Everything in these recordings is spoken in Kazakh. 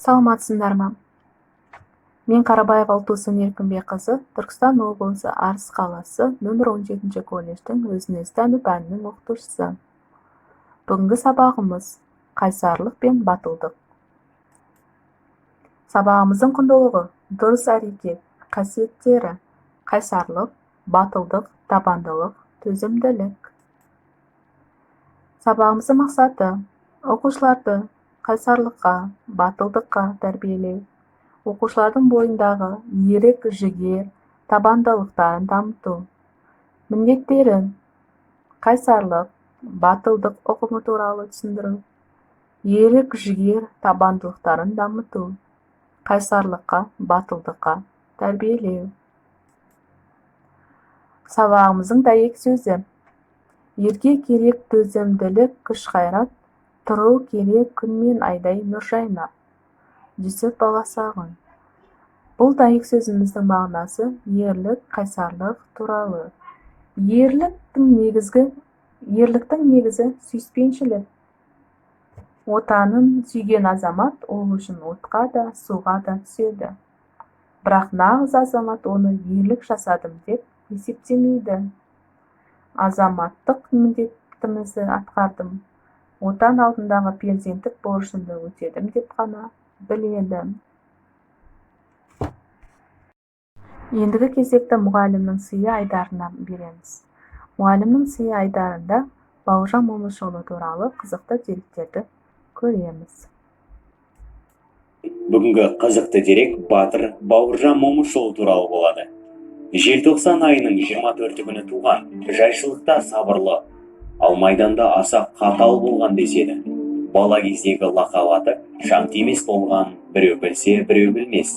Саламатсыңдар ма? Мен Қарабаева Ұлтусын Еркінбекқызы, Түркістан облысы, Арыс қаласы, нөмір 17 колледждің өзін-өзі тану пәнінің оқытушысы. Бүгінгі сабағымыз қайсарлық пен батылдық. Сабағымыздың құндылығы: дұрыс әрекет, қасиеттері: қайсарлық, батылдық, табандылық, төзімділік. Сабағымыздың мақсаты: оқушыларды қайсарлыққа, батылдыққа тәрбиелеу, оқушылардың бойындағы ерік-жігер, табандылықтарын дамыту. Міндеттері: қайсарлық, батылдық ұғымы туралы түсіндіру, ерік-жігер, табандылықтарын дамыту, қайсарлыққа, батылдыққа тәрбиелеу. Сабағымыздың дәйек сөзі: ерге керек төзімділік, күш-қайрат, тұру керек күн мен айдай нұр жайнап. Жүсіп Баласағұн. Бұл дәйек сөзіміздің мағынасы ерлік, қайсарлық туралы. Ерліктің негізі сүйіспеншілік. Отанын сүйген азамат ол үшін отқа да, суға да түседі. Бірақ нағыз азамат оны ерлік жасадым деп есептемейді. Азаматтық міндетімізді атқардым, Отан алдындағы перзенттік борышымды өтедім деп қана біледі. Ендігі кезекті мұғалімнің сыйы айдарына береміз. Мұғалімнің сыйы айдарында Бауыржан Момышұлы туралы қызықты деректерді көреміз. Бүгінгі қызықты дерек батыр Бауыржан Момышұлы туралы болады. Желтоқсан айының 24 күні туған, жайшылықта сабырлы, ал майданда аса қатал болған деседі. Бала кездегі лақап аты шаң тимес болған, біреу білсе, біреу білмес.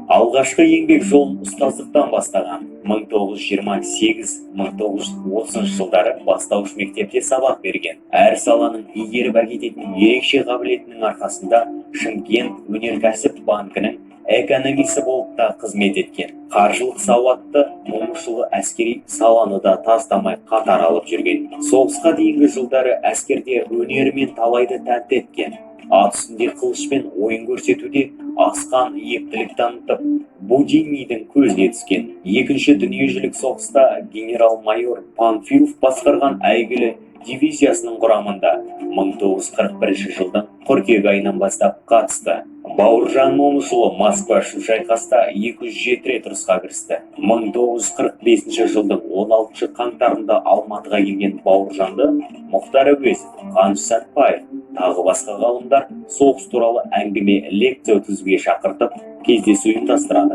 Алғашқы еңбек жолын ұстаздықтан бастаған. 1928-1930 жылдары бастауыш мектепте сабақ берген. Әр саланың игеріп әкететін ерекше қабілетінің арқасында Шымкент өнеркәсіп банкінің экономисі болып та қызмет еткен. Қаржылық сауатты Момышұлы әскери саланы да тастамай қатар алып жүрген. Соғысқа дейінгі жылдары әскерде өнерімен талайды тәнті еткен. Ат үстінде қылышпен ойын көрсетуде асқан ептілік танытып, Буденныйдың көзіне түскен. Екінші дүниежүзілік соғыста генерал-майор Панфилов басқарған әйгілі дивизиясының құрамында 1941 жылдың қыркүйек айынан бастап қатысты. Бауыржан Момышұлы Москва үшін шайқаста 207 рет ұрысқа кірісті. 1945 жылдың 16 қаңтарында Алматыға келген Бауыржанды Мұхтар Әуезов, Қаныш Сәтбаев, тағы басқа ғалымдар соғыс туралы әңгіме лекция өткізуге шақыртып, кездесу ұйымдастырады.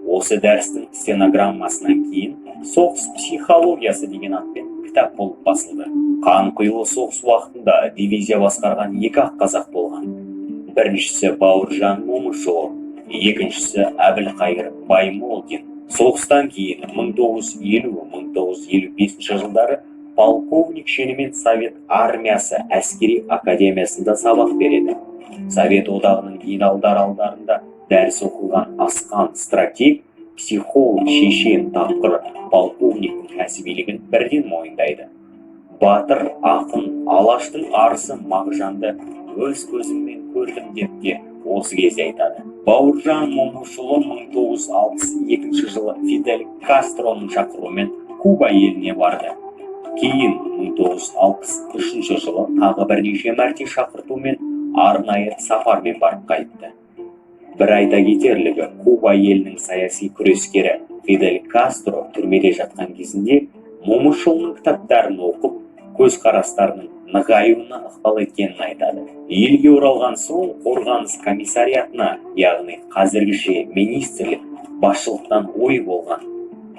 Осы дәрістің стенограммасынан кейін «Соғыс психологиясы» деген атпен кітап болып басылды. Қан құйлы соғыс уақытында дивизия басқарған екі ақ қазақ болған. Біріншісі Бауыржан Момышұлы, екіншісі Әбілқайыр Баймолдин. Соғыстан кейін 1950-1955 жылдары полковник шенімен Совет армиясы әскери академиясында сабақ береді. Совет одағының генералдар алдарында дәріс оқыған асқан стратег, психолог, шешен, тапқыр полковниктің кәсібилігін бірден мойындайды. Батыр ақын Алаштың арысы Мағжанды өз көзіммен көрдім деп те осы кезде айтады. Бауыржан Момышұлы 1962 жылы Фидель Кастроның шақыруымен Куба еліне барды. Кейін 1963 жылы тағы бірнеше мәрте шақыртумен арнайы сапармен барып қайтты. Бір айта кетерлігі, Куба елінің саяси күрескері Фидель Кастро түрмеде жатқан кезінде Момышұлының кітаптарын оқып, көзқарастарының нығаюына ықпал еткенін айтады. Елге оралған соң қорғаныс комиссариатына, яғни қазіргіше министрлік, басшылықтан ой болған.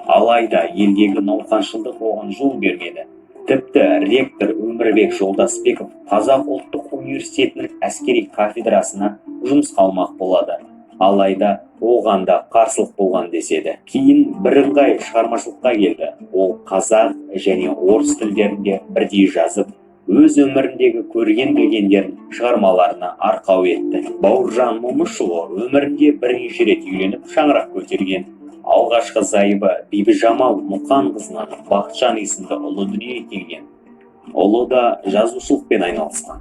Алайда елдегі науқаншылдық оған жол бермеді. Тіпті ректор Өмірбек Жолдасбеков Қазақ ұлттық университетінің әскери кафедрасына жұмысқа алмақ болады. Алайда оған да қарсылық болған деседі. Кейін бірыңғай шығармашылыққа келді. Ол қазақ және орыс тілдерінде бірдей жазып, өз өміріндегі көрген білгендерін шығармаларына арқау етті. Бауыржан Момышұлы өмірінде бірнеше рет үйленіп, шаңырақ көтерген. Алғашқы зайыбы Бибіжамал Мұқанқызынан Бақытжан есімді ұлы дүниеге келген. Ұлы да жазушылықпен айналысқан.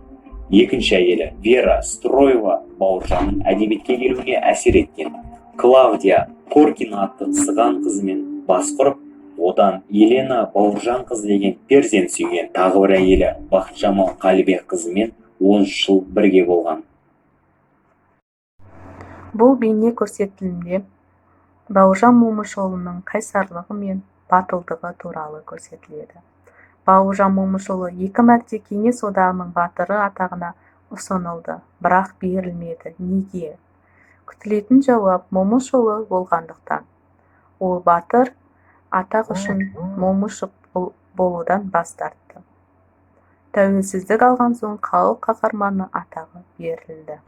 Екінші әйелі Вера Строева Бауыржанның әдебиетке келуіне әсер еткен Клавдия Коркина атты сыған қызымен бас құрып, одан Елена Бауыржанқызы деген перзент сүйген. Тағы бір әйелі Бақытжамал Қалибекқызымен 13 жыл бірге болған. Бұл бейне көрсетілімде Бауыржан Момышұлының қайсарлығы мен батылдығы туралы көрсетіледі. Бауыржан Момышұлы 2 мәрте Кеңес Одағының батыры атағына ұсынылды, бірақ берілмеді. Неге? Күтілетін жауап: Момышұлы болғандықтан. Ол батыр атақ үшін Момышұлы болудан бас тартты. Тәуелсіздік алған соң халық қаһарманы атағы берілді.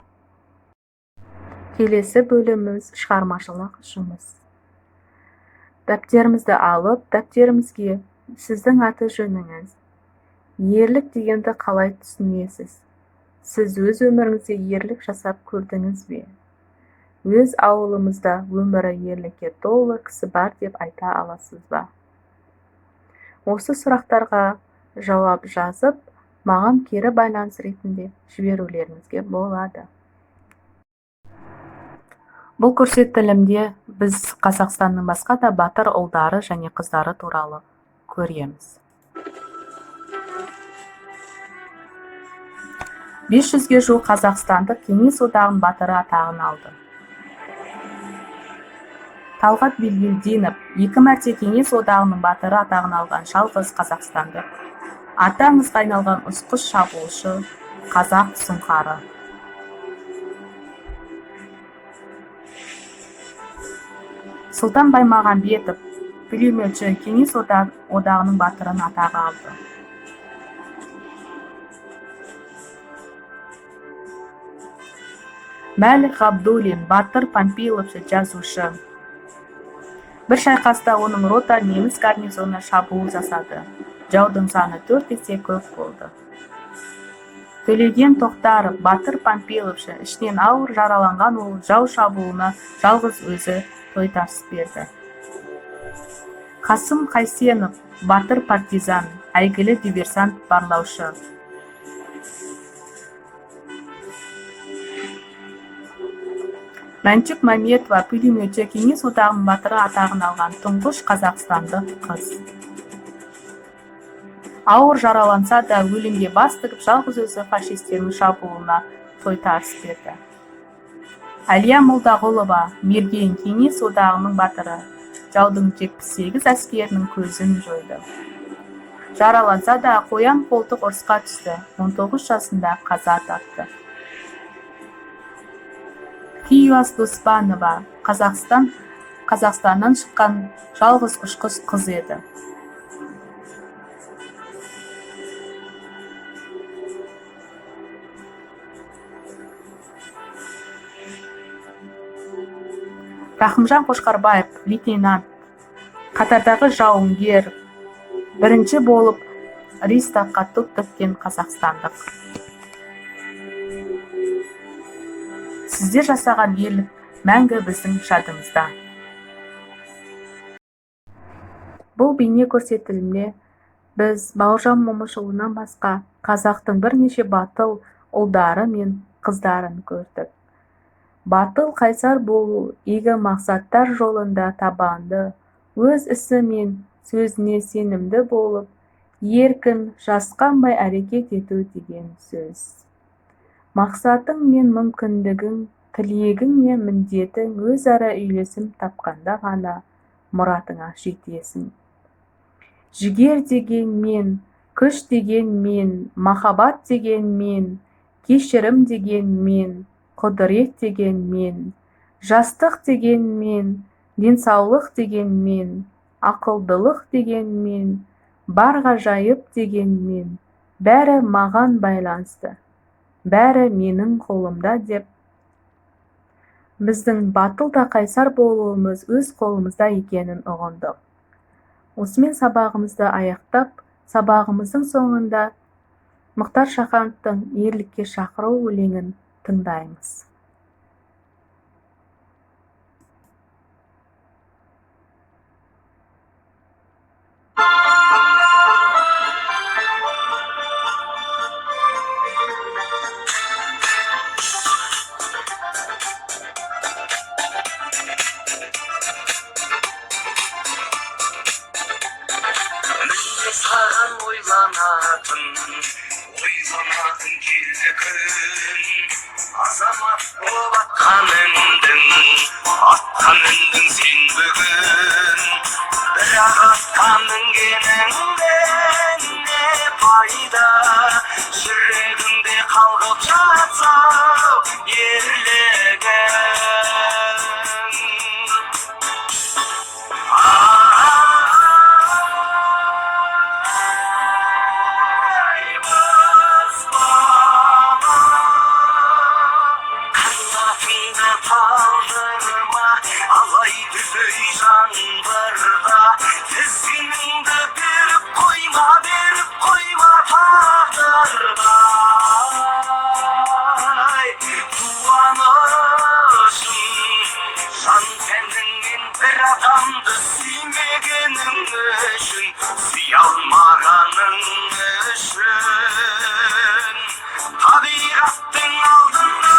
Келесі бөліміміз шығармашылық жұмыс. Дәптерімізді алып, дәптерімізге сіздің аты жөніңіз, ерлік дегенді қалай түсінесіз? Сіз өз өміріңізде ерлік жасап көрдіңіз бе? Өз ауылымызда өмірі ерлікке толы кісі бар деп айта аласыз ба? Осы сұрақтарға жауап жазып, маған кері байланыс ретінде жіберулеріңізге болады. Бұл көрсетілімде біз Қазақстанның басқа да батыр ұлдары және қыздары туралы көреміз. 500-ге жуық қазақстандық Кеңес Одағының батыры атағын алды. Талғат Бигелдинов 2 мәрте Кеңес Одағының батыры атағын алған жалғыз қазақстандық. Аты аңызға айналған ұшқыш шабуылшы, қазақ сұңқары. Сұлтан Баймағамбетов пулеметші, Кеңес Одағының батырын атағы алды. Мәлік Ғабдуллин батыр панфиловшы, жазушы. Бір шайқаста оның рота неміс гарнизонына шабуыл жасады. Жаудың саны 4 есе көп болды. Төлеген Тоқтаров батыр панфиловшы, ішінен ауыр жараланған ол жау шабуылына жалғыз өзі тойтарыс берді. Қасым Қайсенов батыр партизан, әйгілі диверсант барлаушы. Мәншүк Мәметова пулеметші, Кеңес Одағының батыры атағын алған тұңғыш қазақстандық қыз. Ауыр жараланса да өлімге бас тігіп жалғыз өзі фашистердің шабуылына тойтарыс берді. Әлия Молдағұлова мерген, Кеңес Одағының батыры, жаудың 78 әскерінің көзін жойды. Жараланса да қоян қолтық ұрысқа түсті, 19 жасында қаза тапты. Хиуаз Доспанова Қазақстаннан шыққан жалғыз ұшқыш қыз еді. Рахымжан Қошқарбаев лейтенант, қатардағы жауынгер, бірінші болып Рейхстагқа топ тіккен қазақстандық. Сіздер жасаған ерлік мәңгі біздің жадымызда. Бұл бейне көрсетілімде біз Бауыржан Момышұлынан басқа қазақтың бірнеше батыл ұлдары мен қыздарын көрдік. Батыл қайсар болу, игі мақсаттар жолында табанды, өз ісі мен сөзіне сенімді болып, еркін, жасқанбай әрекет ету деген сөз. Мақсатың мен мүмкіндігің, тілегің мен міндетің өзара үйлесім тапқанда ғана мұратыңа жетесің. Жігер деген мен, күш деген мен, махаббат деген мен, кешірім деген мен, құдірет деген мен, жастық деген мен, денсаулық деген мен, ақылдылық деген мен, бар ғажайып деген мен, бәрі маған байланысты, бәрі менің қолымда деп біздің батыл да қайсар болуымыз өз қолымызда екенін ұғындық. Осымен сабағымызды аяқтап, сабағымыздың соңында Мұхтар Шахановтың ерлікке шақыру өлеңін тыңдаймыз. Атқа міндің сен бүгін, бірақ атқа мінгеніңнен не пайда? Жүрегіңде қалғып жатса ерлігің. Ай, бала, қанатыңды талдырма, алай дүлей жаңбырда. Тізгініңді беріп қойма, беріп қойма тағдырға. Ай, қуанышым, жан тәніңмен бір адамды сүймегенің үшін, сүйе алмағаның үшін, табиғаттың алдында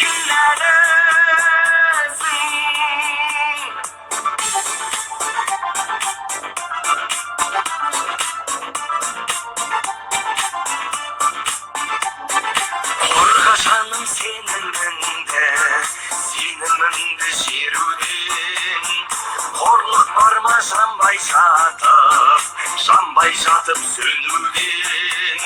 кінәлісің. Қорға жаным сеніміңді, сеніміңді жеруден. Қорлық бар ма жанбай жатып, жанбай жатып сөнуден?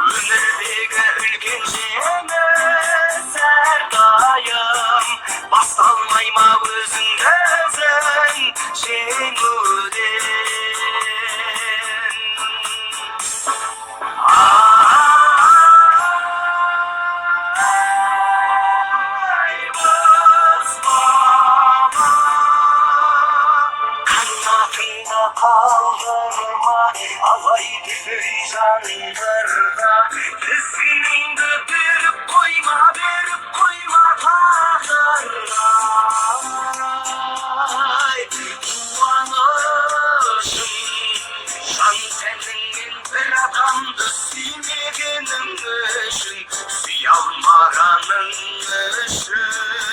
Өмірдегі үлкен жеңіс әрдайым басталмай ма өзіңді өзің жеңуден? Ай, бала, қанатыңды қалдырма, алай дүлей жаңбырға. Тізгініңді беріп қойма, беріп қойма тағдырға. Ай, қуанышым, жан тәніңмен бір адамды сүймегенің үшін, сүйе алмағаның үшін.